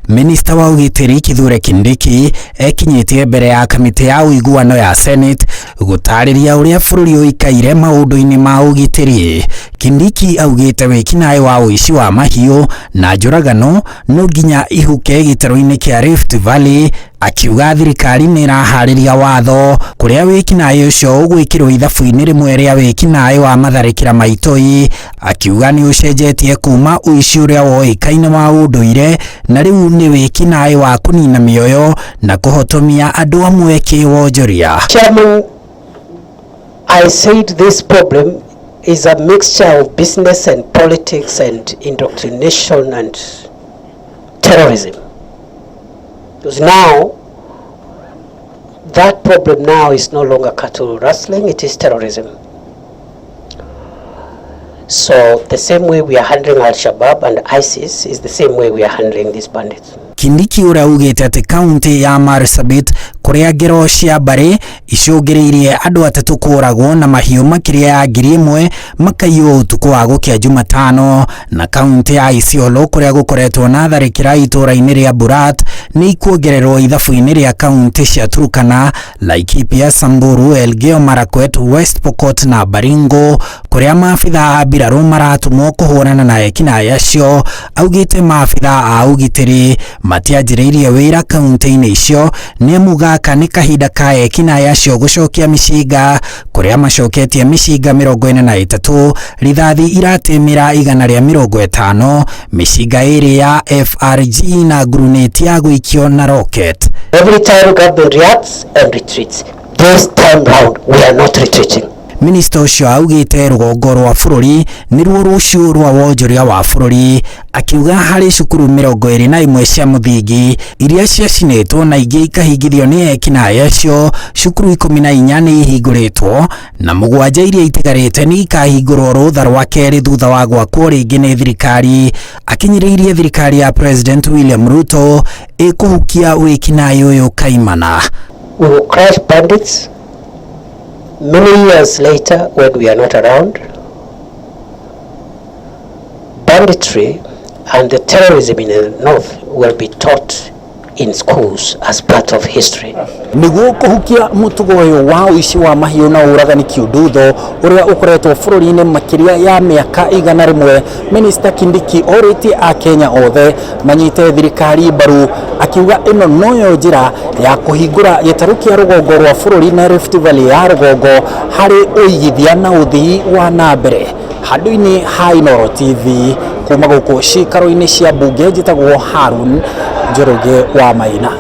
Minista wa ũgitĩri Kithure Kindiki ekinyĩtie mbere ya kamĩtĩ ya ũiguano ya Senate gũtarĩria ũrĩa bũrũri ũikaire maũndũ-inĩ ma ũgitĩri. Kindiki augĩte wĩkinaĩ wa ũici wa mahiũ na njũragano no nginya ihuke gĩtarũ-inĩ kĩa Rift Valley, akiuga thirikari nĩ ĩraharĩria watho kũrĩa wĩkinaĩ ũcio ũgwĩkĩrwo ithabu-inĩ rĩmwe rĩa wĩkinaĩ wa matharĩkĩra ma itoi, akiuga nĩ ũcenjetie kuma ũici ũrĩa woĩkaine wa ũndũire na rĩu nĩ wĩkinaĩ wa kũnina mĩoyo na kũhotomia andũ amwe kĩwonjoria. Chairman, I said this problem is a mixture of business and politics and indoctrination and terrorism. Because now, that problem now is no longer cattle rustling, it is terrorism. So the same way we are handling Al-Shabaab and ISIS is the same way we are handling these bandits. Kindiki ũrĩa ugĩte atĩ kaunti ya Marsabit kũrĩa ngero cia mbarĩ icũngĩrĩirie andũ 3 kũragwo na mahiũ makĩria ya 1000 makaiywo ũtukũ wa gũkĩa Jumatano, na kaunti ya Isiolo kũrĩa gũkoretwo na tharĩkĩra itũũra-inĩ rĩa Burat nĩ ikuongererwo ithabu-inĩ rĩa kaunti cia Turkana, Laikipia, Samburu, Elgeyo Marakwet, West Pokot na Baringo kũrĩa maabitha a mbirarũ maratũmwo kũhũrana na ekinaĩ acio. Augĩte maabitha a ũgitĩri matianjĩrĩirie wĩra kaunti-inĩ icio nĩ amu gaka nĩ kahinda ka ekinaĩ acio gũcokia mĩcinga kũrĩa macoketie mĩcinga 43, rithathi iratĩmĩra 150, mĩcinga 2 ya FRG na guruneti ya gũikio na rocket. Every time government reacts and retreats, this time round we are not retreating. Minista ũcio augĩte rũgongo rwa bũrũri nĩruo rũciũ rwa wonjoria wa bũrũri, akiuga harĩ cukuru 21 cia mũthingi iria ciacinĩtwo na ingĩ ikahingithio nĩ ekinaĩ acio, cukuru 14 nĩ ihingũrĩtwo na 7 iria itigarĩte nĩ ikahingũrwo rũtha rwa kerĩ thutha wa gwakwo rĩngĩ nĩ thirikari. Akinyĩrĩirie thirikari ya President William Ruto ĩkũhukia wĩkinaĩ ũyũ kaimana. We will crush bandits many years later when we are not around. Banditry and the terrorism in the north will be taught in schools as part of history. Nĩguo kũhukia mũtugo ũyũ wa ũici wa mahiũ na ũragani kĩundutho ũrĩa ũkoretwo bũrũri-inĩ makĩria ya mĩaka 100, Minista Kindiki orĩtie akenya othe manyite thirikari mbaru, akiuga ĩno noyo njĩra ya kũhingũra gĩtarũ kĩa rũgongo rwa bũrũri na Rift Valley ya rũgongo harĩ ũigithia na ũthii wa na mbere. Handũ-inĩ ha Inooro TV kuma gũkũ cikaro-inĩ cia mbunge, njĩtagwo Harun Njoroge wa Maina.